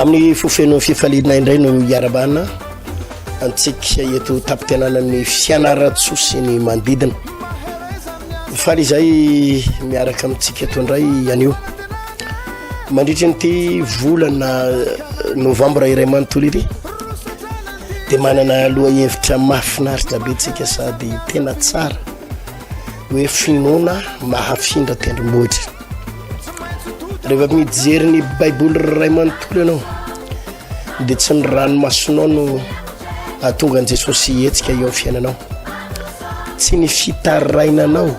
Amin'ny fo feno fifaliana indray no iarabana antsika eto tampon-tanànan'ny Fianarantsoa sy ny manodidina. Faly izay miaraka amintsika eto indray anio. Mandritra nyity volana novambra iray manontolo ity dia manana lohahevitra mahafinaritra be tsika sady tena tsara hoe finoana mahafindra tendrombohitra. Rehefa mijery ny Baiboly ray manontolo ianao dia tsy ny ranomasonao no ahatonga an'i Jesosy hihetsika eo amin'ny fiainanao. Tsy ny fitarainanao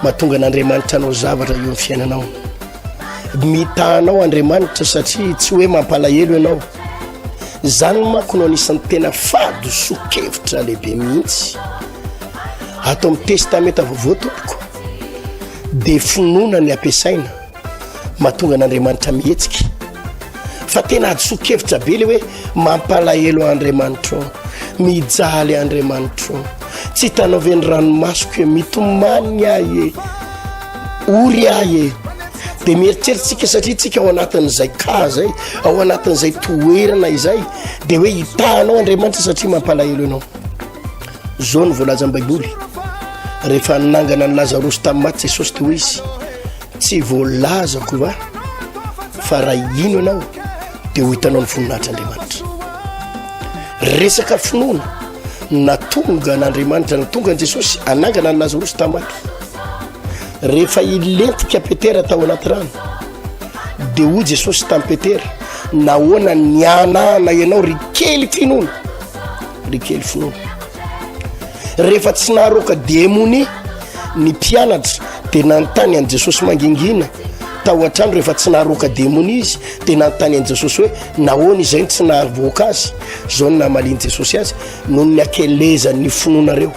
mahatonga an'Andriamanitra hanao zavatra eo amin'ny fiainanao. Mitaha anao Andriamanitra satria tsy hoe mampalahelo ianao. Izany manko no anisan'ny tena fahadisoan-kevitra lehibe mihitsy. Ato amin'ny Testamenta Vaovao tompoko dia finoana ny ampiasaina mahatonga an'Andriamanitra mihetsika. Fa tena hadisoan-kevitra be le hoe mampalahelo Andriamanitro, mijaly Andriamanitro, tsy hitanao ve ny ranomasoko e, mitomany ahy e, ory ahy e. Dia mieritreritra tsika satria tsika ao anatin'izay cas zay, ao anatin'izay toerana izay, dia hoe hitahanao Andriamanitra satria mampalahelo ianao. Zao no voalazan'ny Baiboly, rehefa nanangana an'i Lazarosy tamin'ny maty Jesosy dia hoy izy, tsy voalazako va fa raha hino ianao dia ho hitanao ny voninahitr'Andriamanitra. Resaka finoana natonga an'Andriamanitra, natonga an'i Jesosy hanangana an'i Lazarosy tamin'ny maty. Rehefa hilentika Petera tao anaty rano, dia hoy Jesosy tamin'i Petera, nahoana nihanahana ianao ry kely finoana? Ry kely finoana. Rehefa tsy naharoaka demonia ny mpianatra dia nanontany an'i Jesosy mangingina tao an-trano rehefa tsy naharoaka demonia izy dia nanontany an'i Jesosy hoe nahoana izay no tsy nahavoaka azy. Izao no namalian'i Jesosy azy, noho ny hakelezan'ny finoanareo.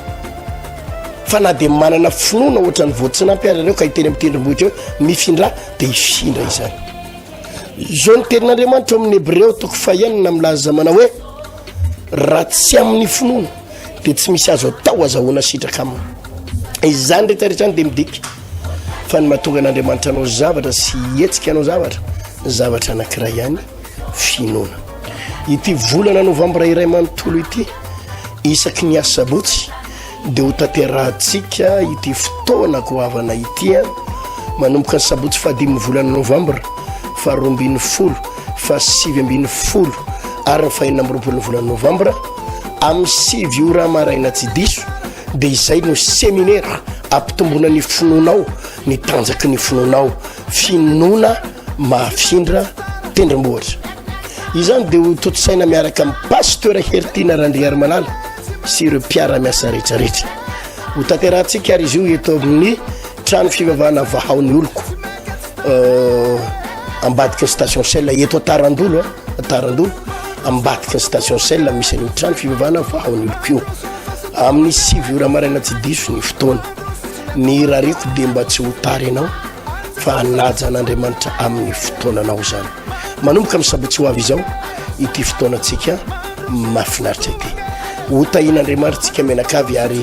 Fa na dia manana finoana ohatran'ny voatsinampy ary ianareo ka hiteny amin'ny tendrombohitra hoe mifindrà dia hifindra izany. Izao ny tenin'Andriamanitra ao amin'ny Hebreo toko fahenina milaza manao hoe raha tsy amin'ny finoana dia tsy misy azo atao azahoana sitraka aminy. Izany rehetra rehetra izany dia midika fa ny mahatonga an'Andriamanitra anao zavatra sy hihetsika anao zavatra, zavatra anankiray ihany, finoana. Ity volana novambra iray manontolo ity, isaky ny asabotsy, dia ho tanterahantsika ity fotoana goavana ity an, manomboka ny sabotsy fahadimin'ny volana novambra, faharoa ambin'ny folo, fahasivy ambin'ny folo ary ny fahenina amby roapolo ny volana novambra, amin'ny 9 ora maraina tsy diso, dia izay no seminera ampitomboana ny finoanao, ny tanjaky ny finoanao, finoana mahafindra tendrombohitra. Izany dia ho tontosaina miaraka amin'ny Pasteur Heritiana Randriarimalala sy ireo mpiara-miasa rehetrarehetra. Ho tanterahantsika ary izy io eto amin'ny trano fivavahana Vahao ny Oloko, euh, ambadika ny station Shell eto Antarandolo, eh, Antarandolo, ambadika ny station Shell misy an'io trano fivavahana Vahao ny Oloko io. Amin'ny 9 ora maraina tsy diso ny fotoana. Ny irariako dia mba tsy ho tara ianao fa hanaja an'Andriamanitra amin'ny fotoananao izany. Manomboka amin'ny sabotsy ho avy izao ity fotoanantsika mahafinaritra ity. Ho tahian'Andriamanitra tsika mianakavy ary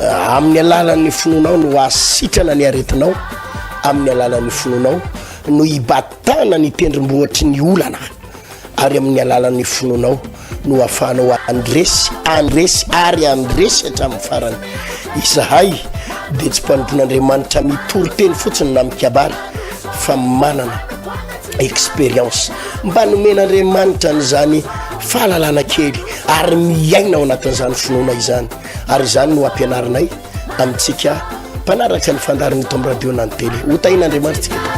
eh, amin'ny alalan'ny finoanao no hahasitrana ny aretinao, amin'ny alalan'ny finoanao no hibatana ny tendrombohitry ny olana. ary amin'ny alalan'ny finoanao no ahafahanao handresy, handresy ary handresy hatramin'ny farany. Izahay dia tsy mpanompon'Andriamanitra mitory teny fotsiny na mikabary fa manana expérience mba nomen'Andriamanitra an'izany fahalalana kely ary miaina ao anatin'izany finoana izany ary izany no ampianarinay amintsika mpanaraka ny fandaharana eto amin'ny radio na ny télé. Ho tahin'Andriamanitra tsika.